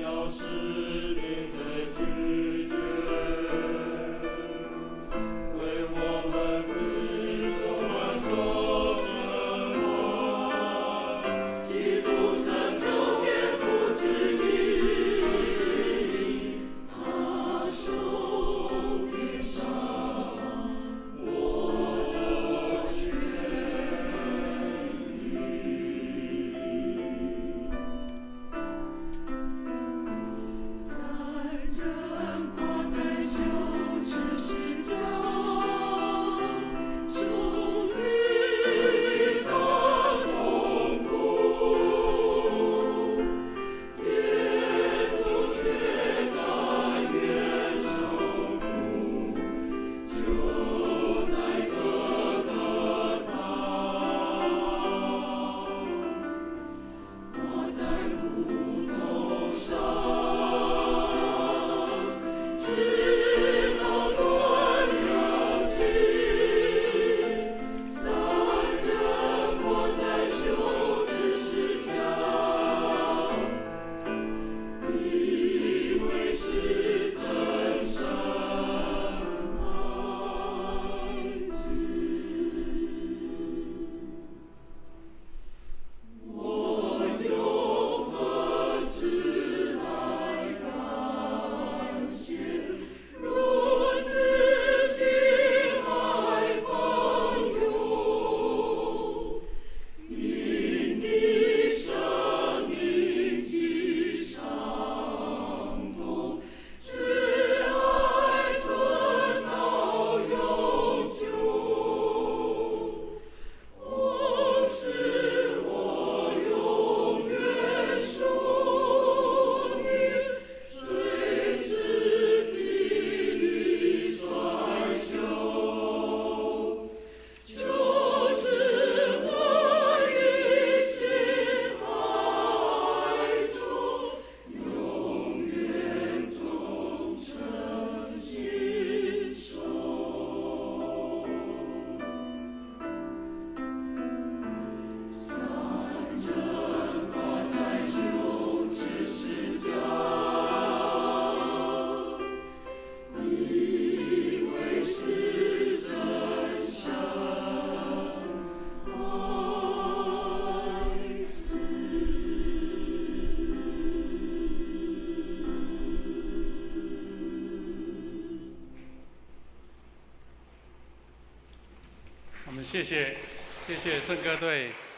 要使你罪拒絕，為我們的過犯受折磨。基督成就天父旨意，他受鞭傷，我得痊癒。三人掛在羞恥十架，受極大痛苦，耶穌卻甘願受苦，就在各各他，掛在葡萄上，直到斷了氣。三人掛在羞恥十架，以為是真神愛子。我用何詞來感謝如此親愛朋友？因你生命及傷痛，慈愛存到永久。哦，使我永遠屬你，垂直地裡衰朽。就是我一心愛主，永遠忠誠信守。三人掛在羞恥十架，以為是真神愛子。我們謝謝謝謝聖歌隊。